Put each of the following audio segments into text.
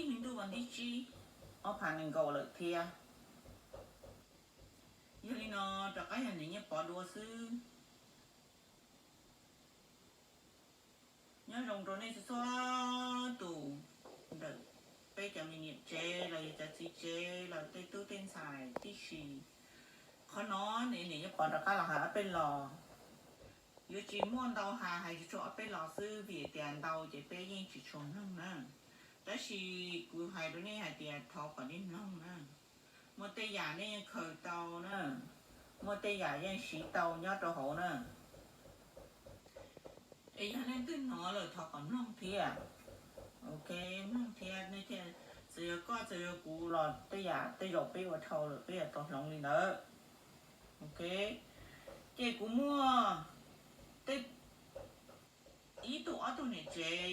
Hli ntuj vas thib tsib, ob phav nees nkaum lawm thiab. Yog li no rov qab yog niam Nyiaj Pov dua xwb. Nyob zoo rau nej txhua txhua tus, ntawm peb cov me niam tsev los yog cov txiv tsev los tej tub tej ntxhais tib si. Qhov no niam Nyiaj Pov rov qab los hais ob peb los. Yuav tsis muaj ntau hais, hais tsuas ob peb los xwb vim tias ntau ces peb yeej tsis tshua mloog na. Tab sis kuv hais rau nej hais tias thov kom nej mloog na. Muaj tej yam nej yeej khaws tau na, muaj tej yam yeej siv tau nyob rau hauv na. Es yog leej twg hnov lawm thov kom mloog thiab. Ok, mloog thiab nej thiaj, txawm yog koj txawm yog kuv los tej yam tej zaum peb ua dhau lawm peb yuav tau hloov li ntawd. Ok, ces kuv muaj tej ib tug ob tug niam tsev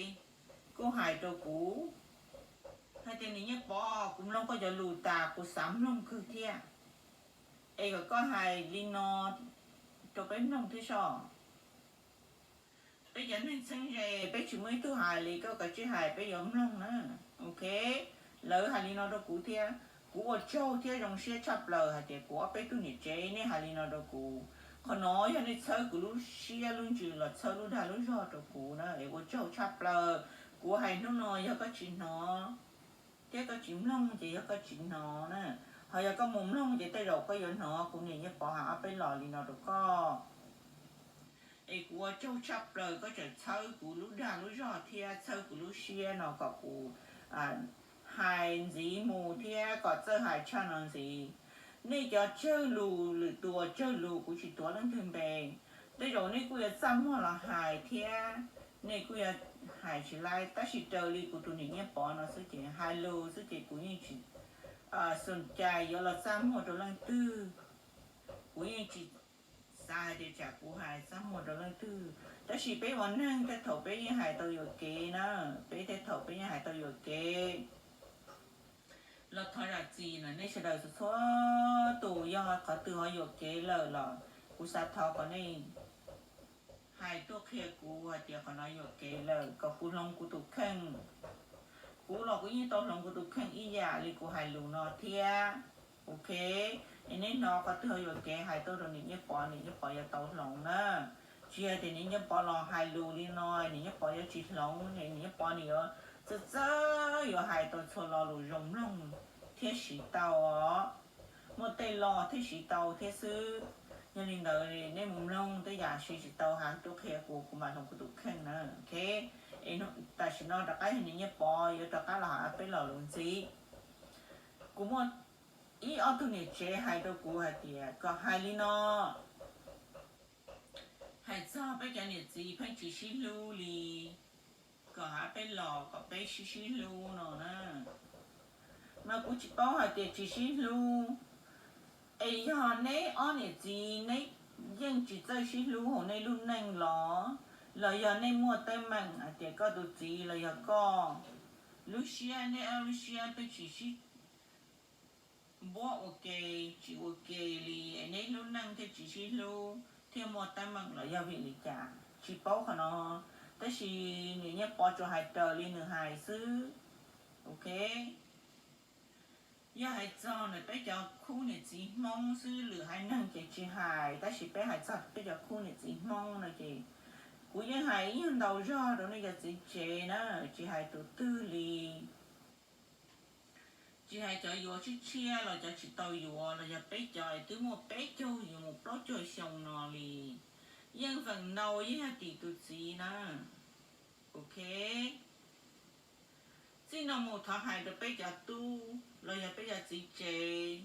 kuj hais rau kuv hais tias niam Nyiaj Pov, kuv mloog koj cov lus tas kuv xav mloog kawg thiab, es kom koj hais li no rau peb mloog thiab soj. Peb cov neeg txheeb ze peb tsis muaj ib tug hais li, koj kav tsij hais peb yuav mloog na. Ok, lawv hais li no rau kuv thiab kuv ua tsaug thiab zoo siab tshaj plaws hais tias kuv ob peb tug niam tsev nej hais li no rau kuv. Qhov no yog nej txhawb kuv lub siab lub ntsws los txhawb lub dag lub zog rau kuv na, es ua tsaug tshaj plaws. Kuv hais hnub no yog koj tsis hnov thiab koj tsis mloog ces yog koj tsis hnov na. Ho yog koj mus mloog ces tej zaum koj yuav hnov kuv niam Nyiaj Pov hais ob peb los li no rau koj. Es kuv ua tsaug tshaj plaws koj tseem txhawb kuv lub dag lub zog thiab txhawb kuv lub siab no kom kuv hais ntxiv mus thiab kom txawj hais tshaj no ntxiv. Nej cov tsawg lus, lwm tus tsawg lus kuv tsis tuav leej twg npe, tej zaum nej kuj yuav txaj muag los hais thiab, nej kuj yuav hais tsis laib, tab sis raws li kuv tus niam Nyiaj Pov no xwb ces hais lus xwb ces kuv yeej tsis xum cai yuav los txaj muag rau leej twg. Kuv yeej tsis xav hais tias tsam kuv hais txaj muag rau leej twg, tab sis peb ua neeg tej thaum peb yeej hais tau yuam kev na, peb tej thaum peb yeej hais tau yuam kev. Los thov zam txim na nej sawv daws txhua txhua tus, yog qhov twg ho yuam kev lawm los kuv xav thov kom nej hais tuaj qhia kuv hais tias qhov no yuam kev lawm kom kuv hloov kuv tus kheej. Kuv los kuv yeej tau hloov kuv tus kheej ib yam li kuv hais lus no thiab. Ok, es nej hnov qhov twg ho yuam kev hais tuaj rau niam Nyiaj Pov, niam Nyiaj Pov yuav tau hloov na. Tsis yog tias niam Nyiaj Pov los hais lus li no niam Nyiaj Pov yuav tsis hloov, niam Nyiaj Pov nws yuav txawj txawj yuav hais tau txhua lo lus zoo mloog thiab siv tau os. Muaj tej lo thiaj siv tau thiab xwb. Yog li ntawd nej mus mloog tej yam siv tsis tau hais tuaj qhia kuv, kuv mam hloov kuv tus kheej na. Ok, es tam sim no rov qab yog niam Nyiaj Pov yuav rov qab los hais peb lo lus ntxiv. Kuv muaj ib ob tug niam tsev hais rau kuv hais tias kom hais li no, hais txog peb cov niam txiv pheej tsis sib hlub li, kom hais peb los kom peb sib sib hlub no na. Mas kuv tsis paub hais tias tsis sib hlub, es yog neb ob niam txiv neb yeej tsis txawj sib hlub hauv nej lub neej los, los yog nej muaj teeb meem hais tias koj tus txiv los yog koj lub siab, neb ob lub siab pheej tsis sib npuab ua ke, tsis ua ke li es neb lub neej thiaj tsis sib hlub thiaj muaj teeb meem los yog vim li cas tsis paub qhov no. Tab sis niam Nyiaj Pov tsuas hais raws li nws hais xwb. Ok, yog hais txog ntawm peb cov khub niam txiv Hmoob xwb, lwm haiv neeg ces tsis hais, tab sis peb hais txog peb cov khub niam txiv Hmoob no ces kuv yeej hais ib nyuag ntau zog rau nej cov txiv tsev na, tsis hais tus twg li. Tsis hais cov yuav tshiab tshiab los cov tsis tau yuav los yog peb cov es twb muaj peb caug yuav mus plaub caug xyoo no li, yeej feem ntau yeej yog tim tus txiv na. Ok, txij no mus thov hais rau peb cov tub los yog peb cov txiv tsev,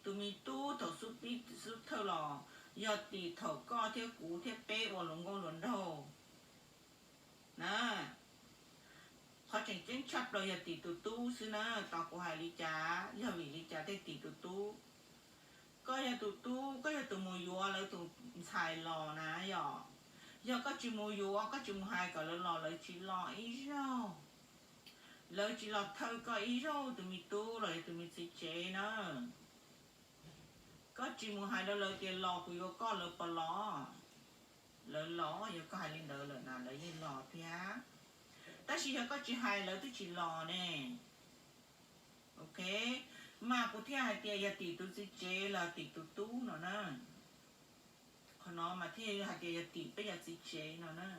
tus me tub thaum xub pib xub thawj los yog tim thaum koj thiab kuv thiab peb ua hluas nkauj hluas nraug na. Qhov tseem ceeb tshaj plaws yog tim tus tub xwb na. Tos kuv hais li cas, yog vim li cas thiaj tim tus tub? Koj yog tus tub, koj yog tus mus yuav lawv tus ntxhais los na yom. Yog koj tsis mus yuav, koj tsis mus hais kom lawv los, lawv tsis los ib zaug, lawv tsis los thawj koj ib zaug, tus me tub los yog tus me txiv tsev na. Koj tsis mus hais rau lawv tias los kuv yuav koj, lawv puas los? Lawv los, yog koj hais li ntawd lawm na lawv yeej los thiab. Tab sis yog koj tsis hais lawv twb tsis los ne. Ok, mas kuv thiaj hais tias yog tim tus txiv tsev los tim tus tub no na. Qhov no mas thiaj hais tias yog tim peb cov txiv tsev no na.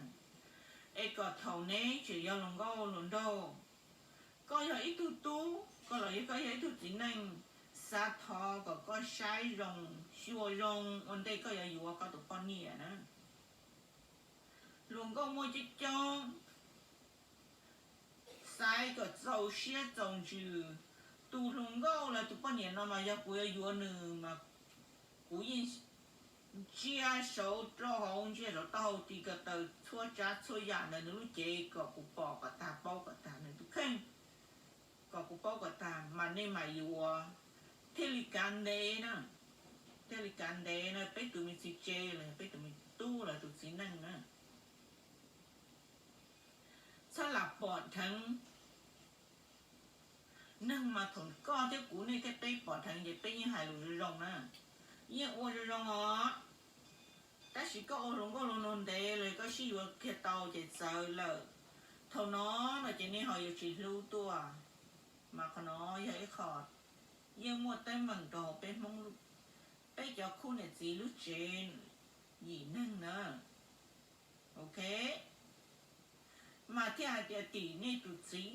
Es kom thaum neb tseem yog hluas nkauj hluas nraug, koj yog ib tug tub, koj los yog koj yog ib tug txiv neej, xav thov kom koj saib zoo, xyuas zoo ua ntej koj yuav yuav koj tus poj niam na. Hluas nkauj muaj coob coob, xaiv kom txaus siab txaus ntsws. Tus hluas nkauj los tus poj niam no mas yog kuv yuav yuav nws mas kuv yeej ntsia saud rau hauv, ntsia saud taub hau, tis ko taw txhua tsav txhua yam ntawm nws lub cev kom kuv pom kom tag, paub kom tag nws tus kheej, kom kuv paub kom tag mas nej mam yuav, thiaj li kav ntev na. Thiaj li kav ntev na, peb tus me txiv tsev los peb tus me tub los tus txiv neej na. Txhob lam pom dheev. Neeg mas thaum koj thiab kuv, nej thiab peb pom dheev ces peb yeej hais lus zoo zoo na, yeej ua zoo zoo os. Tab sis koj ua hluas nkauj hluas nraug ntev los koj sib yuav kiag tau ces txawv lawm. Thaum no no ces nej ho yuav tsis hlub tuaj. Mas qhov no yog ib qho yeej muaj teeb meem rau hauv peb Hmoob, peb cov khub niam txiv lub tsev yim neeg na. Ok, mas thiaj hais tias tim nej tus txiv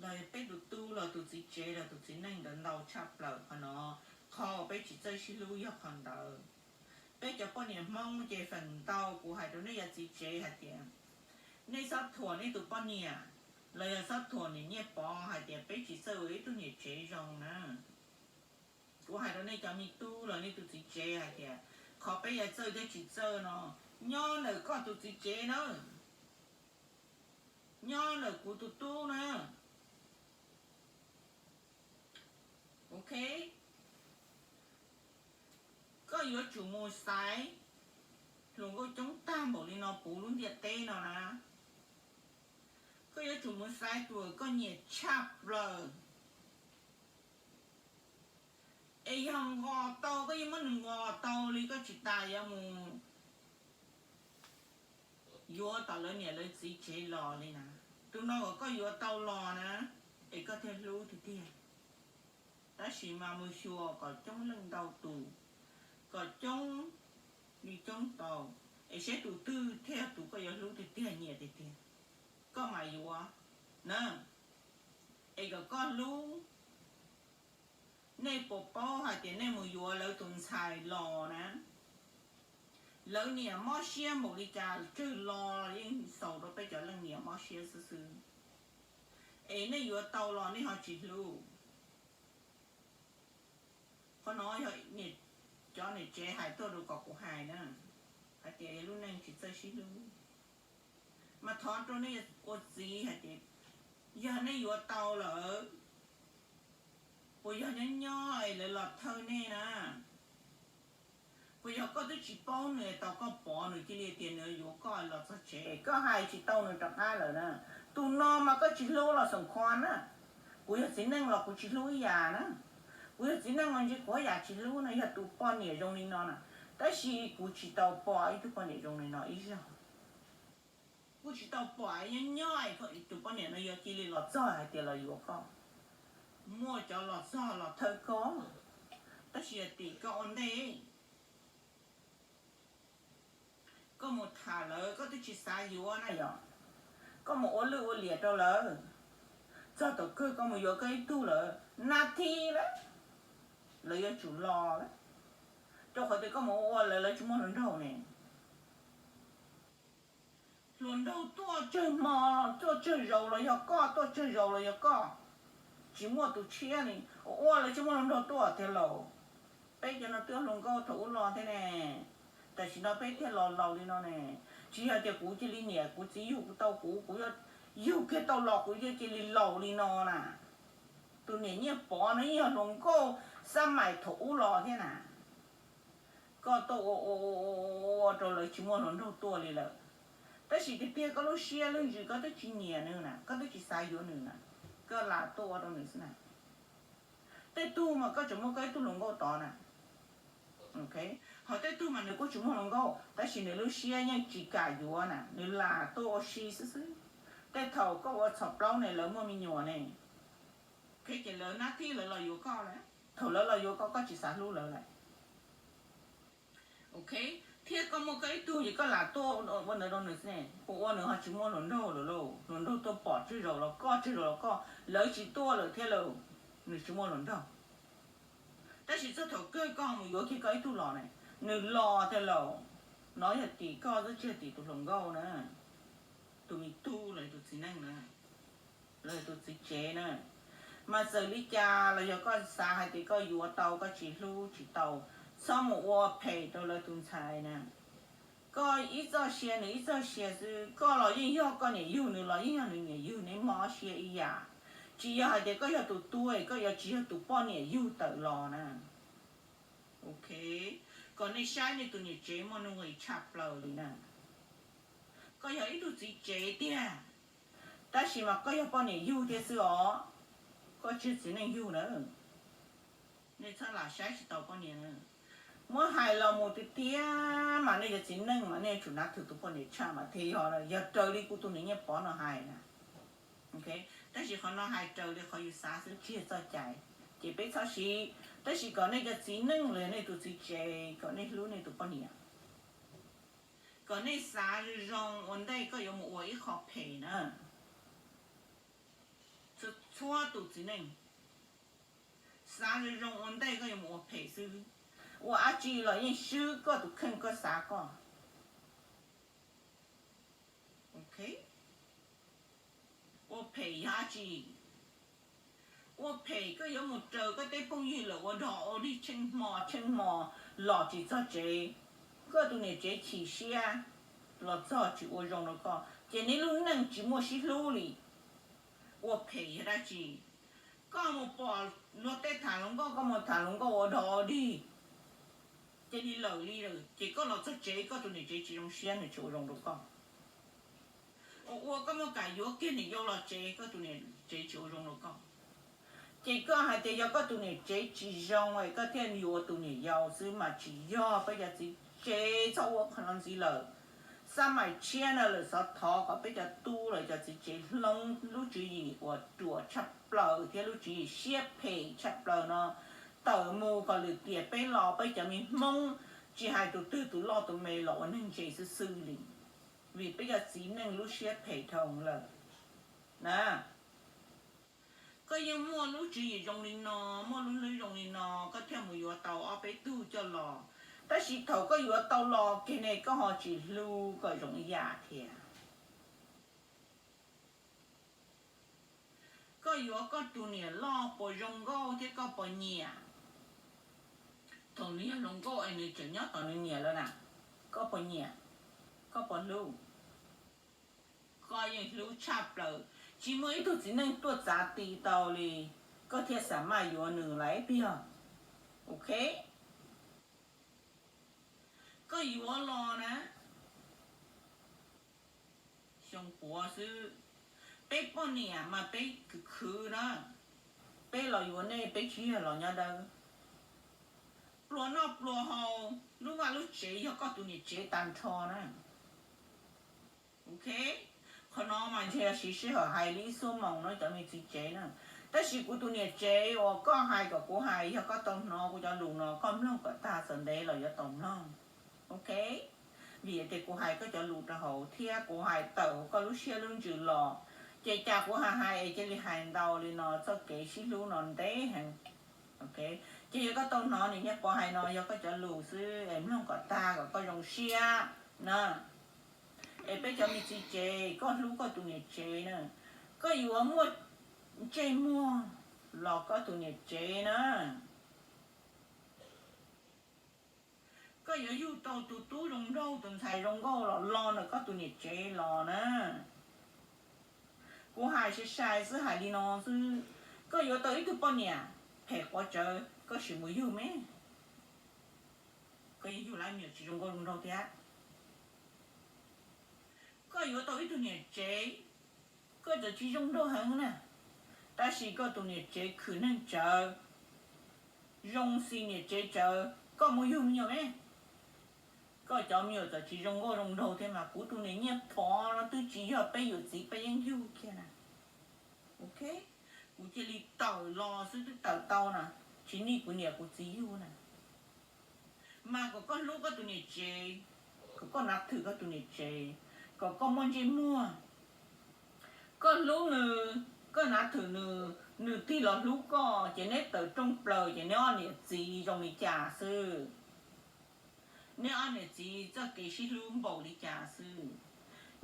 los peb tus tub los tus txiv tsev los tus txiv neej ntawd ntau tshaj plaws qhov no. Qhov uas peb tsis txawj sib hlub yog qhov ntawd. Peb cov poj niam Hmoob ces feem ntau kuv hais rau nej cov txiv tsev hais tias nej txhob thuam nej tus poj niam los yog txhob thuam niam Nyiaj Pov hais tias peb tsis txawj ua ib tug niam tsev zoo na. Kuv hais rau nej cov me tub los nej tus txiv tsev hais tias qhov peb yuav txawj thiab tsis txawj no nyob ntawm koj tus txiv tsev na, nyob ntawm kuv tus tub na. Ok, koj yuav tsum mus xaiv hluas nkauj coob tag npaum li no puv lub ntiaj teb no na. Koj yuav tsum mus xaiv tus koj nyiam tshaj plaws. Es yog nqos tau, koj yeej muab nws nqos tau li, koj tsis tas yuav mus yuav tom lawv niam lawv txiv tsev los li na. Tus no kom koj yuav tau los na, es koj thiaj hlub tiag tiag. Tab sis mas mus xyuas kom coob leej ntau tus, kom coob li coob tau, es saib tus twg thiaj yog tus koj yuav hlub tiag tiag nyiam tiag tiag, koj mam yuav na. Es kom koj hlub. Nej puas paub hais tias nej mus yuav lawv tus ntxhais los na, lawv niam mob siab npaum li cas tsawg los yeej xaus rau peb cov leej niam mob siab xwb xwb. Es nej yuav tau los nej ho tsis hlub. Qhov no yog cov niam tsev hais tuaj rau kom kuv hais na, hais tias yog lub neej tsis txawj sib hlub. Mas thov rau nej ua txiv hais tias yog nej yuav tau lawm, puas yog nyob nyob es lawv los thawj nej na? Puas yog koj twb tsis paub nws tau koj pov nws cia li tias nws yuav koj los txog tsev, koj hais tsis tau nws rov qab lawm na? Tus no mas koj tsis hlub los xoom khua na. Kuv yog txiv neej los kuv tsis hlub ib yam na. Kuv yog txiv neej los ntshe kuv ib yam tsis hlub no, yog tus poj niam zoo li no na. Tab sis kuv tsis tau pom ib tug poj niam zoo li no ib zaug. Kuv tsis tau pom nyob nyob tus poj niam no yuav cia li los txog hais tias los yuav koj. Muaj cov los txog los thawj koj, tab sis yog tim koj ua ntej, koj mus tham lawv koj twb tsis xav yuav na yom, koj mus ua lwj ua liam rau lawv, txog thaum kawg koj mus yuav koj ib tug lawm, nab thib lawm, lawv yuav tsum los lawm, rau qhov tias koj mus ua ua lawv, lawv tsis muaj hluas nraug ne. Hluas nraug tuaj tsawg hmo, tuaj tsawg zaus los yog koj, tuaj tsawg zaus los yog koj, tsis muaj tus tshiab li. Ua ua lawv tsis muaj hluas nraug tuaj tiag lauj. Peb cov no twb hluas nkauj thaum ub los thiab ne, tam sim no peb thiaj los laus li no ne. Tsis yog tias kuv cia li nyiam kuv txiv yug kuv tau kuv, kuv yuav yug kiag tau los kuv yuav cia li laus li no na. Tus niam Nyiaj Pov no yeej yog hluas nkauj xab mais thaum ub los thiab na. Koj tuaj ua ua ua ua rau lawv tsis muaj hluas nraug tuaj li lawm. Tab sis tiag tiag koj lub siab lub ntsws koj twb tsis nyiam nws na, koj twb tsis xav yuav nws na, koj lam tuaj ua rau nws xwb na. Tej tug mas koj tseem muaj koj ib tug hluas nkauj tod na. Ho tej tug mas nws kuj tsis muaj hluas nkauj tab sis nws lub siab yeej tsis kam yuav na, nws lam tuaj ua si xwb xwb. Tej thaum koj ua txhom plaub ne lawv muaj me nyuam ne, ces lawv nab thib lawv los yuav koj lawm. Thaum lawv los yuav koj, koj tsis xav hlub lawv lawm. Ok, thiab koj muaj koj ib tug ces koj lam tuaj ua ntawd rau nws xwb ne, ua ua nws ho tsis muaj hluas nraug lawm lauj. Hluas nraug tuaj pom tsawg zaus los koj, tsawg zaus los koj, lawv tsis tuaj lawm thiab lauj, nws tsis muaj hluas nraug. Tab sis txog thaum kawg koj mus yuav kiag koj ib tug los ne, nws los tiag lauj. No yog tim koj xwb tsis yog tim tus hluas nkauj na, tus me tub los yog tus txiv neej na, los yog tus txiv tsev na. Mas txawm li cas los yog koj xav hais tias koj yuav tau koj tsis hlub tsis tau, txhob mus ua phem rau lawv tus ntxhais na. Koj ib txoj sia nws ib txoj sia xwb, koj los yeej yog koj niam yug, nws los yeej yog nws niam yug, neb mob siab ib yam. Tsis yog hais tias koj yog tus tub es koj yuav tsis yog tus poj niam yug tawm los na. Ok, kom nej saib nej tus niam tsev muaj nuj nqis tshaj plaws li na. Koj yog ib tug txiv tsev tiag, tab sis mas koj yog poj niam yug thiab xwb os, koj tsis yog txiv neej yug na. Nej txhob lam saib tsis taus poj niam na. Muab hais los mus tiag tiag mas nej cov txiv neej mas nej yuav tsum nav thwm tus poj niam tshaj mas thiaj yog, yog raws li kuv tus niam Nyiaj Pov no hais na. Ok, tab sis qhov no hais raws li qhov yus xav xwb tsis yog txoj cai, ces peb txhob siv. Tab sis kom nej cov txiv neej los yog nej tus txiv tsev kom nej hlub nej tus poj niam, kom nej xav zoo zoo ua ntej koj yuav mus ua ib qho phem na. Txhua tus txiv neej xav zoo zoo ua ntej koj yuav mus ua phem xwb, ua dab tsi los yeej swb koj tus kheej koj xav koj. Ok, ua phem yog dab tsi? Ua phem koj yuav mus raws koj tej phooj ywg lawm ua dog ua dig tsheej hmo tsheej hmo los tsis txog tsev, koj tus niam tsev chim siab los txog tsis ua zoo rau koj ces neb lub neej tsis muaj sib hlub li. Ua phem yog dab tsi? Koj mus pom luag tej tham hluas nkauj koj mus tham hluas nkauj ua dog ua dig, ces li lawm li lawm ces koj los txog tsev koj tus niam tsev tsis zoo siab nws tsis ua zoo rau koj. Ua ua koj muaj kam yuav kiag niam yau los tsev koj tus niam tsev tsis ua zoo rau koj. Ces koj hais tias yog koj tus niam tsev tsis zoo es koj thiaj yuav tus niam yau xwb mas tsis yog. Peb cov txiv tsev txhob ua qhov no ntxiv lawm. Xab maim tshiab no lawm xov thov kom peb cov tub los cov txiv tsev hloov lub tswv yim uas ruam tshaj plaws thiab lub tswv yim siab phem tshaj plaws no tawm mus kom lwm tiam peb los peb cov me Hmoob, tsis hais tus twg tus loj tus me los ua neeg ntse xwb xwb li, vim peb cov txiv neej lub siab phem dhau lawm na. Koj yeej muaj lub tswv yim zoo li no, muaj lub hlwb zoo li no, koj thiaj mus yuav tau ob peb tug coj los. Tab sis thaum koj yuav tau los kiag ne koj ho tsis hlub kom zoo ib yam thiab. Koj yuav koj tus niam loj puas zoo nkauj thiab koj puas nyiam? Thaum nws yog hluas nkauj es nws tseem nyob tos nws niam lawm na, koj puas nyiam? Koj puas hlub? Koj yeej hlub tshaj plaws, tsis muaj ib tug txiv neej tuaj txav ti tau li, koj thiaj xam maj yuav nws lawm ib pliag. Ok, koj yuav los na, xyoo puav xwb. Peb poj niam mas peb khwv khwv na, peb los yuav nej peb tsis yog los nyob dawb. Pluas noj pluas haus, lub vaj lub tsev yog koj tus niam tsev tag nrho na. Ok, qhov no mas ntshe yog siv sij hawm hais li ib xuab moos no cov me txiv tsev na. Tab sis kuv tus niam tsev uas koj hais kom kuv hais, yog koj tau hnov kuv cov lus no koj mloog kom tag txawm ntev los yuav tau mloog. Ok, vim tias kuv hais koj cov lus rau hauv thiab kuv hais tawm hauv koj lub siab lub ntsws los, ces cas kuv hais hais es cia li hais ntau li no, txoj kev sib hlub no ntev heev. Ok, ces yog koj tau hnov niam Nyiaj Pov hais no yog koj cov lus xwb es mloog kom tag kom koj zoo siab na. Es peb cov me txiv tsev koj hlub koj tus niam tsev na, koj yuav muaj ntsej muag los koj tus niam tsev na. Koj yuav yug tau tus tub zoo nraug tus ntxhais zoo nkauj los los ntawm koj tus niam tsev los na. Kuv hais sai sai xwb hais li no xwb. Koj yuav tau ib tug poj niam phem quav tsawv koj sim mus yug me, koj yeej yug lab me nyuam tsis zoo nkauj zoo nraug thiab. Koj yuav tau ib tug niam tsev, koj txawm tsis zoo nraug heev na, tab sis koj tus niam tsev khwv neeg tsawv, zoo xis niam tsev tsawv, koj mus yug me nyuam me, Koj cov me nyuam txawm tsis zoo nkauj zoo nraug thiab mas kuv tus niam Nyiaj Phov no twb tsis yog peb yuav txiv peb yeej yug kiag na. Ok, kuv cia li tawm los xwb twb tawm tau na, tsis nij kuv niam kuv txiv yug na. Mas kom koj hlub koj tus niam tsev, kom koj nav thwm koj tus niam tsev, kom koj muaj ntsej muag. Koj hlub nws, koj nav thwm nws, nws tig los hlub koj, ces neb tawm rooj plaws ces neb ob niam txiv zoo li cas xwb. Neb ob niam txiv txoj kev sib hlub npaum li cas xwb.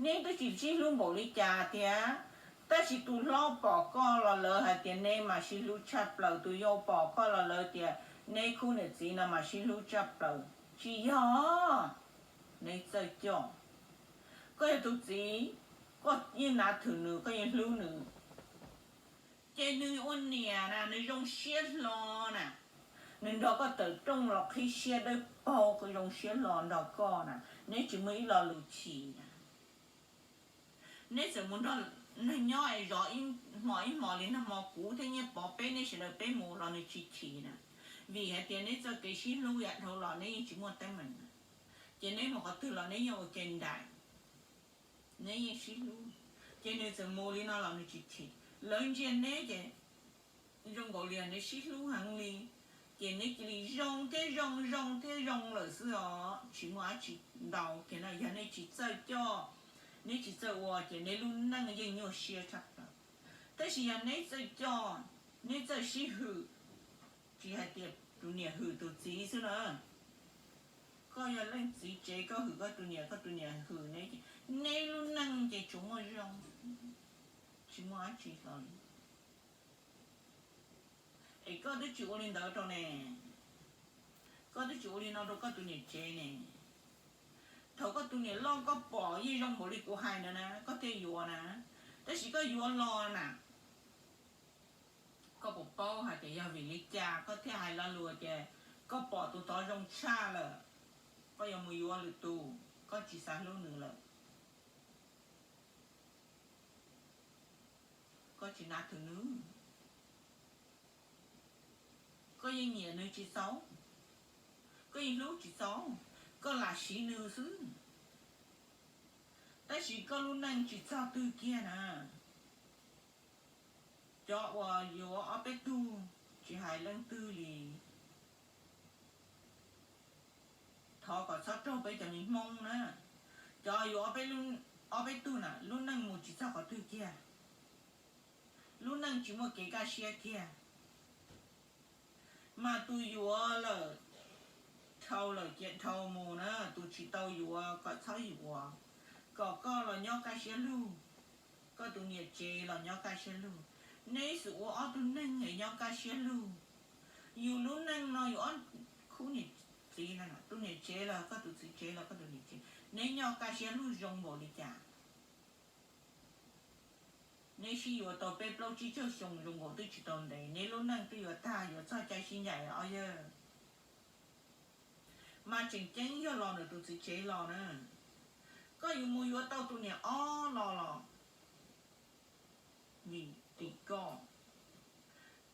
Neb twb tsis sib hlub npaum li cas tiag, tab sis tus hlob pom koj los lawv hais tias neb mas sib hlub tshaj plaws, tus yau pom koj los lawv tias neb khub niam txiv no mas sib hlub tshaj plaws. Tsis yog, neb txawj coj. Koj yog tus txiv, koj yeej nav thwm nws, koj yeej hlub nws. Ces nws ua niam na nws zoo siab hlo na, nws nrog koj tawm rooj los qhib siab dawb paug, zoo siab hlo nrog koj na, neb tsis muaj ib lo lus chim na. Neb txawm mus nrog neeg nyob es zov ib hmo ib hmo li nag hmo kuv thiab Nyiaj Pov peb neb sawv daws peb mus los nws tsis chim na, vim hais tias neb txoj kev sib hlub yav dhau los neb yeej tsis muaj teeb meem na. Ces neb mus qhov twg los neb yeej ua ke nraim, neb yeej sib hlub. Ces nws txawm mus li no los nws tsis chim, lawv ntsia neb ces zoo nkaus li neb sib hlub heev li, ces neb cia li zoo thiab zoo zoo thiab zoo lawm xwb os, tsis muaj dab tsi ntau kiag na. Yog nej tsis txawj coj, neb tsis txawj ua ces neb lub neej yeej nyuaj siab tshaj plaws. Tab sis yog neb txawj coj, neb txawj sib hwm, tsis hais tias tus niam hwm tus txiv xwb na, koj yog leej txiv tsev koj hwm koj tus niam, koj tus niam hwm neb, neb lub neej ces tsuas muaj zoo, tsis muaj dab tsi hlo li. Es koj twb tsis ua li ntawd rau ne, koj twb tsis ua li no rau koj tus niam tsev ne. Thaum koj tus niam loj koj pom yeej zoo npaum li kuv hais ntawd na koj thiaj yuav na, tab sis koj yuav los na, koj puas paub hais tias yog vim li cas koj thiaj hais lo lus tias koj pom tus tod zoo tshaj lawm, koj yuav mus yuav lwm tus, koj tsis xav hlub nws lawm, koj tsis nav thwm nws, koj yeej nyiam nws tsis txaus, koj yeej hlub tsis txaus, koj lam siv nws xwb. Tab sis koj lub neej tsis txog twg kiag na. Cov uas yuav ob peb tug, tsis hais leej twg li, thov kom txhob raug peb cov me Hmoob na. Cov yuav ob peb tug na lub neej mus tsis txog qhov twg kiag, lub neej tsis muaj kev kaj siab kiag. Mas tus yuav lawm, dhau lawm cia dhau mus na, tus tsis tau yuav kom txhob yuav, kom koj los nyob kaj siab lug, koj tus niam tsev los nyob kaj siab lug, neb xum ua ob tug neeg es nyob kaj siab lug. Yus lub neej no yus ob khub niam txiv, tus niam tsev los koj tus txiv tsev los koj tus niam tsev, neb nyob kaj siab lug zoo npaum li cas. Neb sib yuav tau peb plaub tsib caug xyoo zoo nkaus twb tsis tau ntev, neb lub neej twb yuav tag yuav txog caij sib ncaim ob yawg. Mas tseem ceeb yog los ntawm tus txiv tsev los na, koj yuav mus yuav tau tus niam ob los los vim tim koj.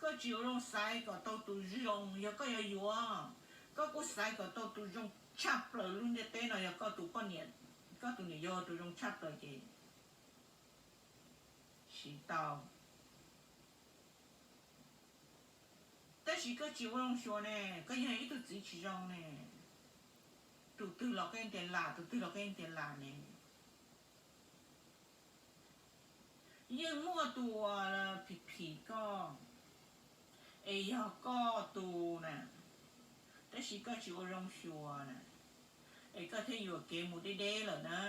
Koj tsis ua zoo xaiv kom tau tus zoo, yog koj yuav yuav, koj kuj xaiv kom tau tus zoo tshaj plaws lub ntiaj teb no, yog koj tus poj niam, koj tus niam yog tus zoo tshaj plaws ces siv tau. Tab sis koj tsis ua zoo xyuas ne, koj yog ib tug txiv tsis zoo ne, tus twg los koj yeej tias lam, tus twg los koj yeej tias lam ne. Yeej muaj tus uas phim phim koj, es yog koj tus na, tab sis koj tsis ua zoo xyuas na, es koj thiaj yuam kev mus deb deb lawm na.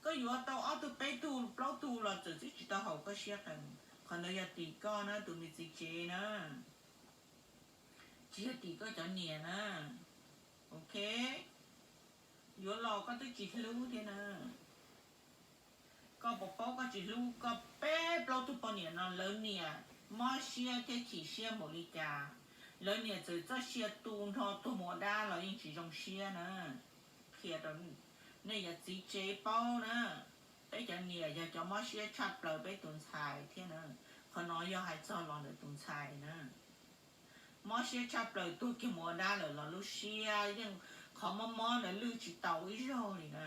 Koj yuav tau ob tug peb tug plaub tug los txawm twb tsis tau haum koj siab qees, qhov ntawd yog tim koj na tus me txiv tsev na, tsis yog tim koj cov niam na. Ok, yuav los koj twb tsis hlub thiab na. Koj puas paub koj tsis hlub koj peb plaub tug poj niam no, lawv niam mob siab thiab chim siab npaum li cas. Lawv niam txawm txoj sia tu nrho tuag mus ua dab los yeej tsis zoo siab na. Qhia rau nej yog txiv tsev paub na, peb cov niam yog cov mob siab tshaj plaws peb tus ntxhais thiab na. Qhov no yog hais txog los ntawm tus ntxhais na, mob siab tshaj plaws tuag kiag mus ua dab lawm los lub siab yeej Qhov mob mob ntawd lwj tsis tau ib zaug li na,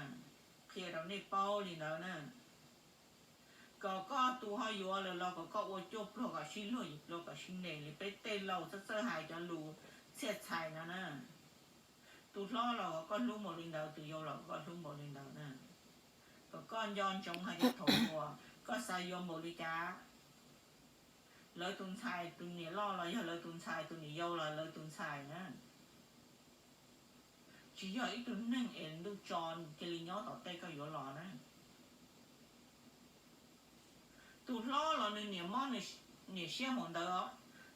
qhia rau nej paub li ntawd na. Kom koj tus ho yuav lawm los kom koj ua cuaj pluag kom sib luag, yim pluag kom sib nres li peb tej laus txawj txawj hais cov lus txhiaj txhais no na. Tus hlob los kom koj hlub npaum li ntawd, tus yau los kom koj hlub npaum li ntawd na. Kom koj nco ntsoov hais tias thaum uas koj xav yuav npaum li cas, lawv tus ntxhais tus niam loj los yog lawv tus ntxhais, tus niam yau los lawv tus ntxhais na. Tsis yog ib tug neeg es ntuj tso cia li nyob tom tej koj yuav los na. Tus hlob los nws niam mob niam siab npaum ntawd os.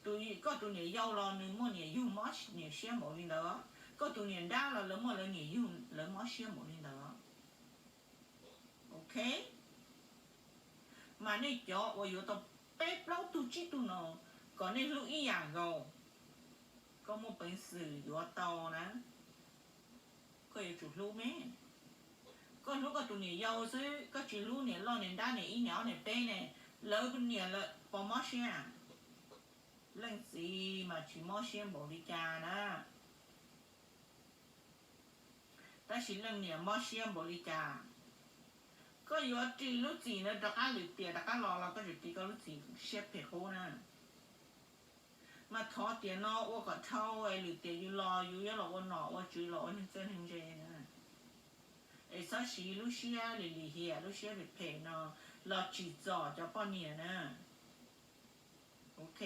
Tus, koj tus niam yau los nws muaj niam yug mob niam siab npaum li ntawd os. Koj tus niam nrab los lawv muaj lawv niam yug lawv mob siab npaum li ntawd os. Ok. Mas nej cov uas yuav tau peb plaub tug tsib tug no, kom nej hlub ib yam nkaus, koj muaj peev xwm yuav tau na. Koj yuav tsum hlub me. Koj hlub koj tus niam yau xwb, koj tsis hlub niam loj niam nrab niam ib niam ob niam peb ne, lawv niam lawv pos mob siab. Leej txiv mas tsis mob siab npaum li cas na, tab sis leej niam mob siab npaum li cas. Koj yuav ris lub txim ntawd rov qab lwm tiam rov qab los los koj tseem ris koj lub txim siab phem qub na. Mas thov tiam no ua kom dhau es lwm tiam yus los yus yuav los ua nom ua tswv los ua neeg txawj neeg ntse na. Es txhob siv lub siab lim lim hiam lub siab phem phem no los tsim txom cov poj niam na. Ok.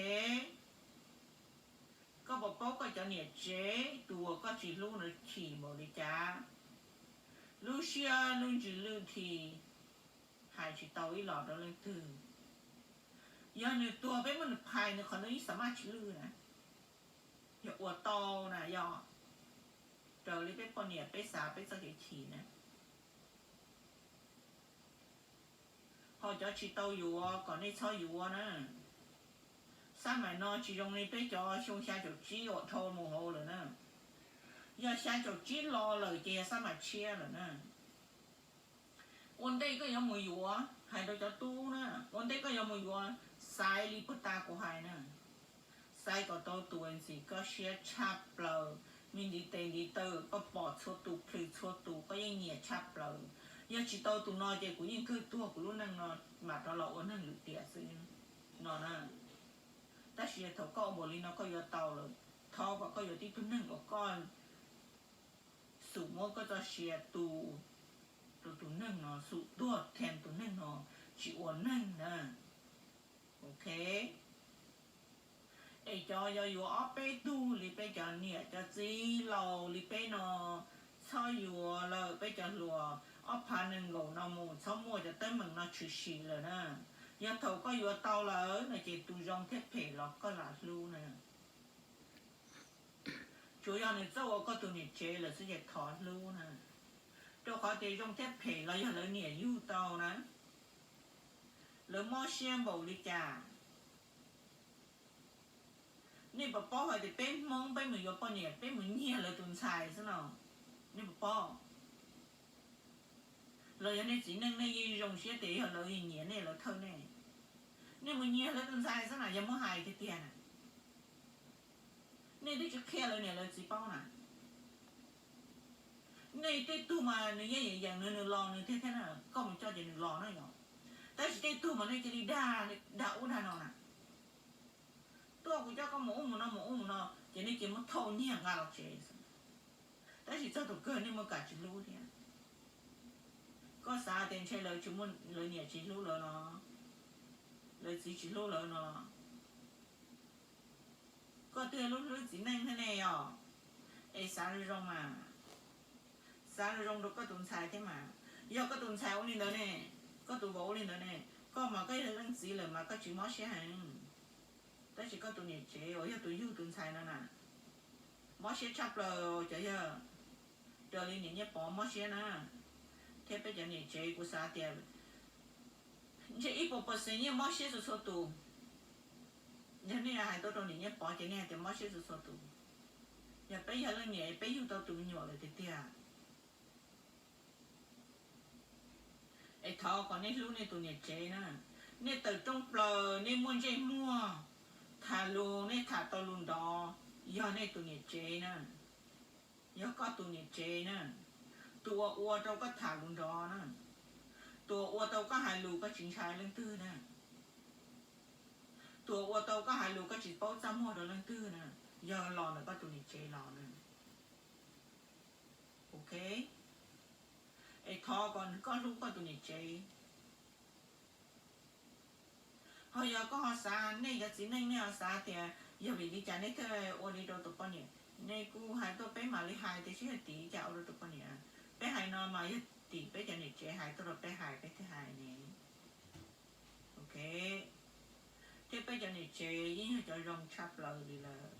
Koj puas paub koj cov niam tsev tus uas koj tsis hlub ntawd chim npaum li cas? Lub siab lub ntsws lwj dhi, hais tsis tau ib los rau leej twg. Yog nws tuag peb muab nws phais nws qhov nws ib xav maj tsis lwj na. Yog ua tau na yog, raws li peb poj niam peb xav peb txoj kev chim na. Ho cov tsis tau yuav kom nej txhob yuav na. Xab maim no tsis zoo li peb cov xyoo xya caum tsib uas dhau mus hauv lawm na. Yog xya caum tsib los lawm ces yog xab maim tshiab lawm na. Ua ntej koj yuav mus yuav, hais rau cov tub na, ua ntej koj yuav mus yuav, xaiv li puag ta kuv hais na. Xaiv kom tau tus uas ntxim koj siab tshaj plaws, me ntiv tes ntiv taw koj pom txhua tus plhws txhua tus koj yeej nyiam tshaj plaws. Yog tsis tau tus no ces kuv yeej kawg tuag kuv lub neej no mam rov los ua neeg lwm tiam xwb no na. Tab sis thaum koj ua npaum li no koj yuav tau lawm, thov kom koj yuav tib tug neeg uas koj xum muab koj txoj sia tu rau tus neeg no, xum tuag theem tus neeg no tsis ua neeg na. Ok. Es cov yuav yuav ob peb tug li peb cov niam cov txiv laus li peb no, txhob yuav lawm peb cov hluas, ob phav nees nkaum no mus txhob muaj cov teeb meem no tshwm sim lawm na. Yog thaum koj yuav tau lawm no ces tus zoo thiab phem los koj lam hlub na. Tsuas yog nws txawj ua koj tus niam tsev lawm xwb ces thov hlub na. Rau qhov tias zoo thiab phem los yog lawv niam yug tau na. Lawv mob siab npaum li cas. Nej puas paub hais tias peb Hmoob peb mus yuav poj niam peb mus nyiag lawv tus ntxhais xwb no? Nej puas paub? Los yog nej txiv neej nej yeej zoo siab tias yog lawv nyiam nej lawv thawj nej, nej mus nyiag lawv tus ntxhais xwb na, yog muab hais tiag tiag na. Nej twb tsis qhia lawv niam lawv txiv paub na. Nej tej tug mas nws yeej yeem yeem nws, nws los nws tiag thiab na, koj mus coj ces nws los na yom. Tab sis tej tug mas nej cia li dag, dag ub dag no na. Tuaj kuv coj koj mus ub mus no mus ub mus no ces nej cia muab thauj nyiag nqa los tsev xwb. Tab sis txog tus kawg nej muaj kam tsis hlub thiab. Koj xav tias ntshe lawv tsis muaj, lawv niam tsis hlub lawv no, lawv txiv tsis hlub lawv no los koj twb hlub hlub txiv neej thiab ne yom. Es xav zoo zoo mas, xav zoo zoo rau koj tus ntxhais thiab mas. Yog koj tus ntxhais ua li ntawd ne, koj tus vauv ua li ntawd ne, koj mas koj yog leej txiv lawm mas koj tsis mob siab heev. Tab sis koj tus niam tsev uas yog tus yug tus ntxhais no na, mob siab tshaj plaws cov yog raws li niam Nyiaj Pov mob siab na, thiab peb cov niam tsev kuv xav tias ntshe ib puas percent yeej mob siab txhua txhua tus. Yog nej hais tuaj rau niam Nyiaj Pov ces nej hais tias mob siab txhua txhua tus. Yog peb yog leej niam peb yug tau tus me nyuam lawm tiag tiag. Es thov kom nej hlub nej tus niam tsev na. Nej tawm rooj plaws nej muaj ntsej muag, tham lus nej tham tau lus nrov, yog nej tus niam tsev na. Yog koj tus niam tsev na, tus uas ua rau koj tham lus nrov na, tus uas ua tau koj hais lus koj tsis ntshai leej twg na, tus uas ua tau koj hais lus koj tsis paub txaj muag rau leej twg na, yog los ntawm koj tus niam tsev los na. Ok, es thov kom koj hlub koj tus niam tsev. Ho yog koj ho xav, nej cov txiv neej nej ho xav tias yog vim li cas nej thiaj ua li rau tus poj niam, nej kuj hais tuaj peb mam li hais tias seb yog tim li cas ua rau tus poj niam. Peb hais no mas yog tim peb cov niam tsev hais tuaj rau peb hais peb thiaj hais ne. Ok, thiab peb cov niam tsev yeej yog cov zoo tshaj plaws li lawm,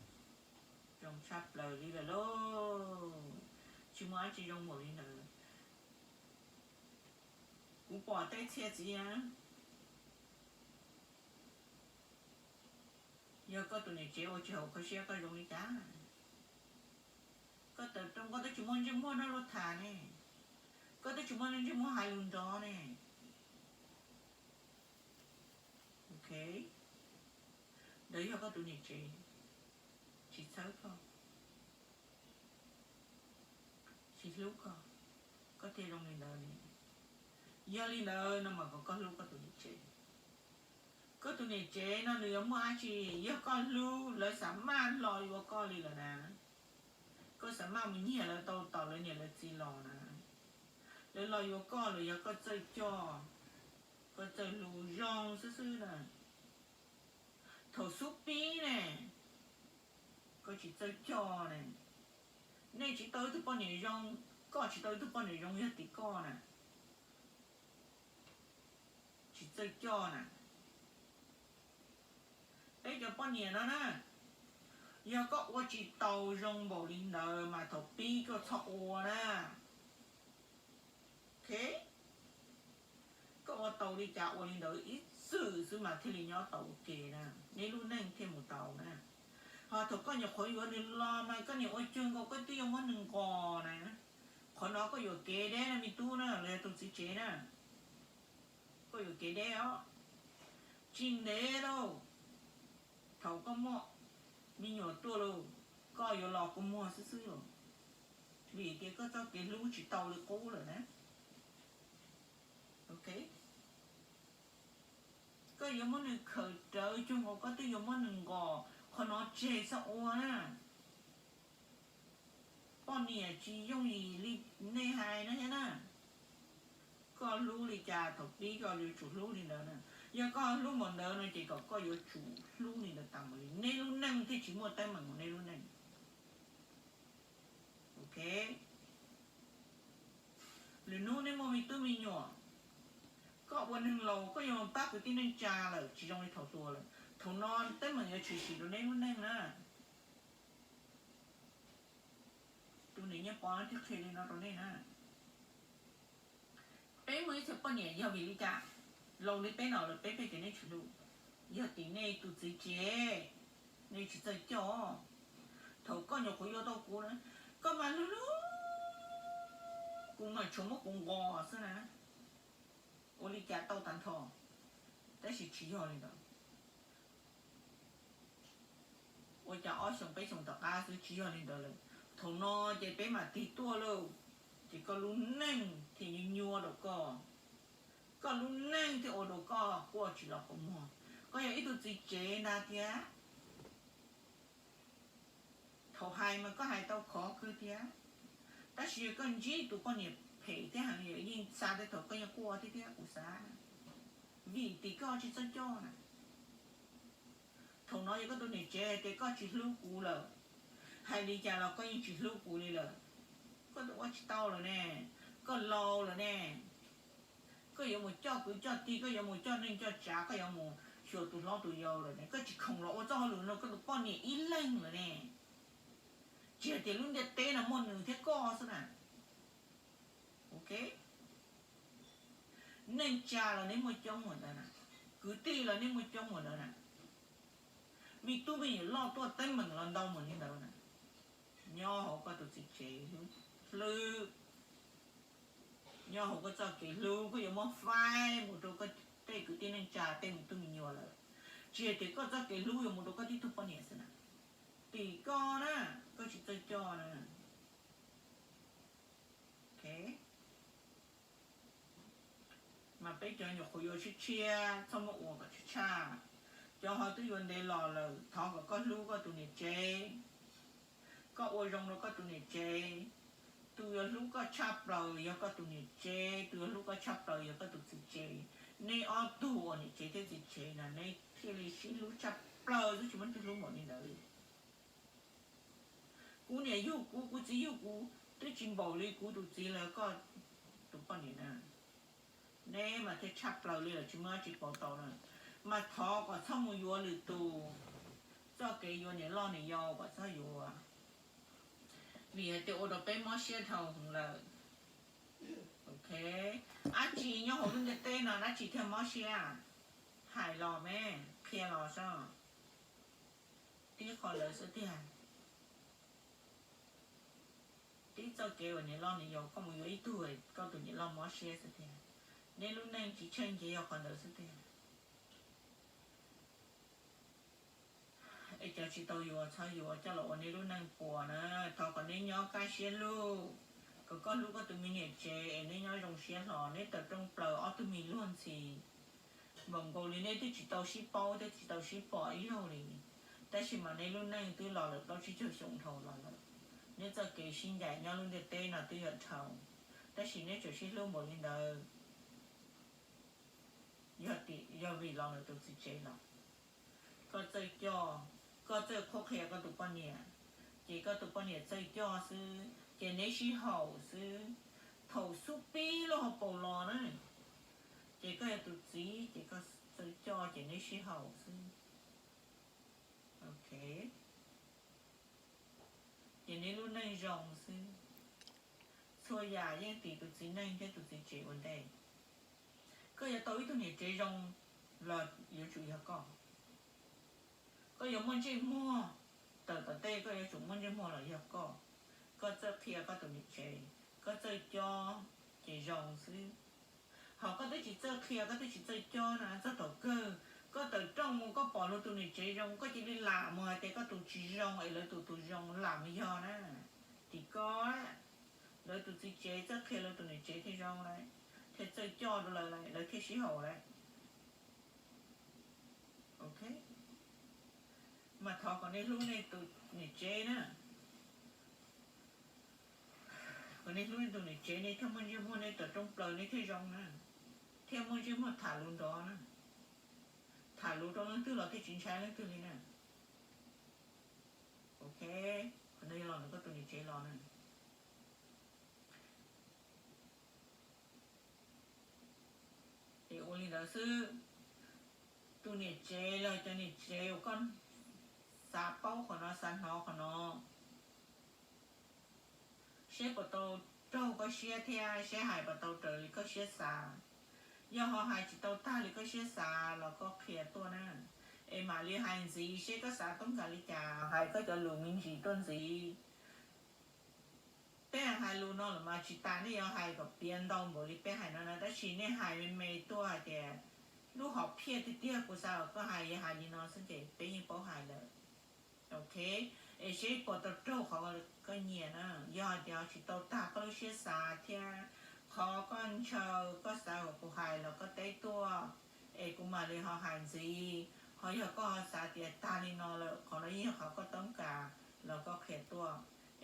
zoo tshaj plaws li lawm lauj. Tsis muaj dab tsi zoo npaum li ntawd. Kuv pom tej txhia txiv na, yog koj tus niam tsev ua tsis haum koj siab koj zoo li cas? Koj tawm rooj koj twb tsis muaj ntsej muag nrog luag tham ne, koj twb tsis muaj ntsej muag hais lus nrov ne. Ok, ntawd yog koj tus niam tsev tsis txhawb koj, tsis hlub koj, koj thiaj zoo li ntawd ne. Yog li ntawd no mas kom koj hlub koj tus niam tsev. Koj tus niam tsev no nws yuav muaj dab tsi, yog koj hlub lawv xav maj los yuav koj li lawm na. Koj xav maj mus nyiag lawv tau tom lawv niam lawv txiv los na. Lawv los yuav koj los yog koj txawj coj, koj txawj hlub zoo xwb xwb na. Thaum xub pib ne, koj tsis txawj coj ne. Nej tsis tau ib tug poj niam zoo, koj tsis tau ib tug poj niam zoo yog tim koj na. Tsis txawj coj na. Peb cov poj niam no na, yog koj ua tsis tau zoo npaum li ntawd mas thaum pib koj txhob ua na. Ok, koj ua tau li cas ua li ntawd ib txwm xwb mas thiaj li nyob tau ua ke na. Neb lub neej thiaj mus tau na. Ho thaum koj nyuam qhuav yuav nws los mas koj niam ua cuag nkaus koj twb yuav muab nws nqos na. Qhov no koj yuam kev deb na me tub na los yog tus txiv tsev na. Koj yuam kev deb os. Tsis ntev lauj, thaum koj muaj me nyuam tuaj lauj, koj yuav los kua muag xwb xwb lauj, vim tias koj txoj kev hlub tsis tau li qub lawm na. Ok, koj yuav muab nws khawm rawv cuag nkaus koj twb yuav muab nws nqos, qhov no tseg txhob ua na. Poj niam tsis yooj yim li nej hais no thiab na. Koj hlub li cas thaum pib koj yuav tsum hlub li ntawd na. Yog koj hlub npaum ntawd no ces kom koj yuav tsum hlub li ntawd tas mus li, neb lub neej thiaj tsis muaj teeb meem mus neb lub neej. Ok, lwm hnub neb muaj me tub me nyuam, koj ua neeg laus koj yuav pab kwv tij neej tsa lawm tsis zoo li thaum hluas lawm. Thaum no teeb meem yuav tshwm sim rau neb lub neej na. Tus niam nyiaj pov thiaj qhia li no rau nej na. Peb muaj ib txhia poj niam yog vim li cas laus li peb no lawm peb pheej tias neb tsis hlub? Yog tim nej tus txiv tsev, nej tsis txawj coj. Thaum koj nyuam qhuav yuav tau kuv na, koj mas hlub hlub kuv mas tshuav muab kuv nqos xwb na. Ua li cas tau tag nrho, tab sis tsis yog li ntawd. Ua cas ob xyoos peb xyoos tom qab xwb tsis yog li ntawd lawm. Thaum no ces peb mam tig tuaj lauj, ces koj lub neej thiaj nyuaj nyuaj rau koj. Koj lub neej thiaj ua rau koj quaj tsis los kua muag. Koj yog ib tug txiv tsev ntag thiab. Thaum hais mas koj hais tau khov kawg thiab, tab sis yog koj ntsib tus poj niam phem thiab heev yeej xa tej thaum koj yeej quaj thiab thiab kuv xav, vim tim koj tsis txawj coj na. Thaum no yog koj tus niam tsev hais tias koj tsis hlub kuv lawm, hais li cas los koj yeej tsis hlub kuv li lawm. Koj ua tsis tau lawm ne, koj laus lawm ne. Koj yuav mus coj kwv coj tij, koj yuav mus coj neej coj tsav, koj yuav mus xyuas tus hlob tus yau lawm ne, koj tsis khoom los ua txoj hauj lwm no koj tus poj niam ib leeg lawm ne. Tsis hais tias lub ntiaj teb no muaj nws thiab koj xwb na. Ok, neej tsa los neb muaj coob mus ntawd na, kwv tij los neb muaj coob mus ntawd na, me tub me nyuam loj tuaj teeb meem los ntau mus li ntawd na. Nyob hauv koj tus txiv tsev hlwb, nyob hauv koj txoj kev hlub koj yuav muab faib mus rau koj tej kwv tij neej tsa tej me tub me nyuam lawm. Tsis hais tias koj txoj kev hlub yuav mus rau koj tib tug poj niam xwb na. Tim koj na, koj tsis txawj coj na. Mas peb cov nyuam qhuav yuav tshiab tshiab txhob muab ua kom tshaj tshaj. Cov ho twb yuav ntev los lawm thov kom koj hlub koj tus niam tsev, koj ua zoo rau koj tus niam tsev. Tus yuav hlub koj tshaj plaws yog koj tus niam tsev, tus yuav hlub koj tshaj plaws yog koj tus txiv tsev. Neb ob tug uas niam tsev thiab txiv tsev na neb thiaj li sib hlub tshaj plaws xwb, tsis muaj twg hlub npaum li ntawd li. Kuv niam yug kuv, kuv txiv yug kuv twb tsis npaum li kuv tus txiv los koj tus poj niam na. Neb mas thiaj tshaj plaws li lawm, tsis muaj dab tsi pauv tau na. Mas thov kom txhob mus yuav lwm tus txoj kev yuav niam loj niam yau kom txhob yuav, vim hais tias ua rau peb mob siab dhau heev lawm. Ok, dab tsi nyob hauv lub ntiaj teb no dab tsi thiaj mob siab? Hais los me, qhia los soj. Tib qho ntawd xwb tiag. Tib txoj kev uas niam loj niam yau koj mus yuav ib tug koj tus niam loj mob siab xwb tiag. Neb lub neej tsis tsheej ces yog qhov ntawd xwb tiag. Es cov tsis tau yuav txhob yuav coj los ua neb lub neej puas na. Thov kom neb nyob kaj siab lug, kom koj hlub koj tus me niam tsev es neb nyob zoo siab hlo, neb tawm rooj plaws ob tug me luag ntxhi. Npaum nkaus li neb twb tsis tau sib paub thiab tsis tau sib pom ib zaug li, tab sis mas neb lub neej twb los lawm plaub tsib caug xyoo dhau los lawm. Neb txoj kev sib ncaim nyob lub ntiaj teb no twb yuav dhau, tab sis neb tseem sib hlub npaum li ntawd, yog vim los ntawm tus txiv tsev los. Koj txawj coj, koj txawj qhuab qhia koj tus poj niam, ces koj tus poj niam txawj coj xwb ces neb sib haum xwb. Thaum xub pib lub hauv paus los na, ces koj yog tus txiv ces koj txawj coj ces neb sib haum xwb. Ok, ces neb lub neej zoo xwb. Txhua yam yeej tim tus txiv neej thiab tus txiv tsev ua ntej. Koj yuav tau ib tug niam tsev zoo los yuav tsum yog koj. Koj yuav muaj ntsej muag tawm tom tej, koj yuav tsum muaj ntsej muag los yog koj. Koj txawj qhia koj tus niam tsev, koj txawj cob ces zoo xwb. Ho koj twb tsis txawj qhia, koj twb tsis txawj cob na, txog thaum kawg koj tawm rooj mus koj pom luag tus niam tsev zoo koj cia li lam mus hais tias koj tus tsis zoo es lawv tus tus zoo, lam mus yog na. Tim koj, lawv tus txiv tsev txawj qhia lawv tus niam tsev thiaj zoo lawm, thiaj txawj coj rau lawv lawm, lawv thiaj sib haum lawm. Ok, mas thov kom nej hlub nej tus niam tsev na. Kom nej hlub nej tus niam tsev, nej thiaj muaj ntsej muag, nej tawm rooj plaws nej thiaj zoo na, thiaj muaj ntsej muag tham lus nrov na. Tham lus rau leej twg los thiaj tsis ntshai leej twg li na. Ok, qhov no yog los ntawm koj tus niam tsev los na. Es ua li ntawd xwb, tus niam tsev los cov niam tsev uas koj xav paub qhov no, xav hnov qhov no, seb puas tau raug koj siab thiab seb hais puas tau raws li koj siab xav. Yog ho hais tsis tau tag li koj siab xav los koj qhia tuaj na, es mam li hais ntxiv seb koj xav toob kas li cas, hais koj cov lus me ntsis tuaj ntxiv. Peb hais lus no lawm mas tsis tas nej yuav hais kom piav ntau npaum li peb hais no na, tab sis nej hais me me tuaj hais tias lub hom phiaj tiag tiag kuv xav kom koj hais, yog hais li no xwb ces peb yeej paub hais lawm. Ok, es seb puas tau raug qhov koj nyiam na. Yog hais tias tsis tau tag koj lub siab xav thiab qhov koj ntshaw koj xav kom kuv hais los koj teb tuaj, es kuv mam li ho hais ntxiv. Ho yog koj ho xav tias tag li no lawm, qhov no yeej yog qhov koj toob kas los koj qhia tuaj.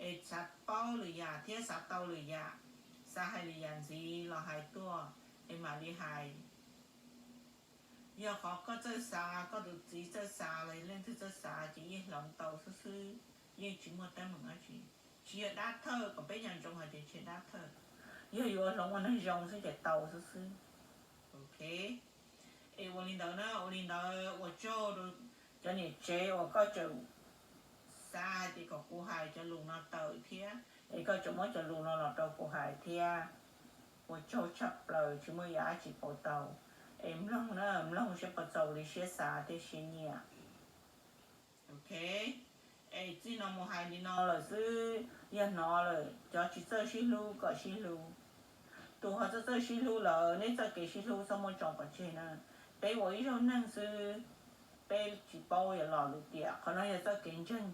Es xav paub lwm yam thiab xav tau lwm yam, xav hais lwm yam ntxiv los hais tuaj, es mam li hais. Yog qhov koj txawj xav, koj tus txiv txawj xav los leej twg txawj xav ces yeej hloov tau xwb xwb, yeej tsis muaj teeb meem dab tsi. Tsis yog dab thawj, kom peb nco ntsoov hais tias tsis yog dab thawj, yog yuav hloov ua neeg zoo xwb ces tau xwb xwb. Ok, es ua li ntawd na, ua li ntawd ua tsaug rau cov niam tsev uas koj tseem xav hais tias kom kuv hais cov lus no tawm thiab, es koj tseem muab cov lus no los rau kuv hais thiab. Ua tsaug tshaj plaws, tsis muaj ib yam dab tsi pauv tau. Es mloog na, mloog seb puas txaus li siab xav thiab siab nyiam. Ok, es txij no mus hais li no lawm xwb, yog hnov lawm cov tsis txawj sib hlub kom sib hlub. Tus ho txawj txawj sib hlub lawm, neb txoj kev sib hlub txhob muab tso pov tseg na. Peb ua ib zaug neeg xwb, peb tsis paub yuav los lwm tiam, qhov no yog txoj kev ntseeg,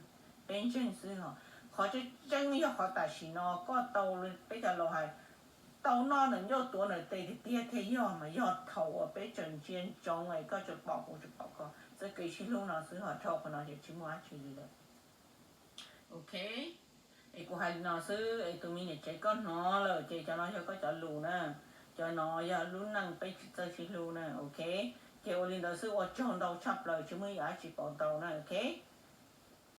peb ntseeg xwb os. Qhov tseeb tseeb yog qhov tam sim no koj tau peb cov laus hais, tau noj ntawm ncauj tuav ntawm tes tiag tiag thiaj yog, mas yog thaum uas peb tseem ntsia ntsoov es koj tseem pom kuv tseem pom koj, txoj kev sib hlub no xwb, ho dhau qhov no ces tsis muaj dab tsi li lawm. Ok, es kuv hais li no xwb es tus me niam tsev koj hnov lawm ces cov no yog koj cov lus na, cov no yog lub neej peb tsis txawj sib hlub na, ok. Ces ua li ntawd xwb, ua tsaug ntau tshaj plaws, tsis muaj ib yam dab tsi pauv ntau na, ok.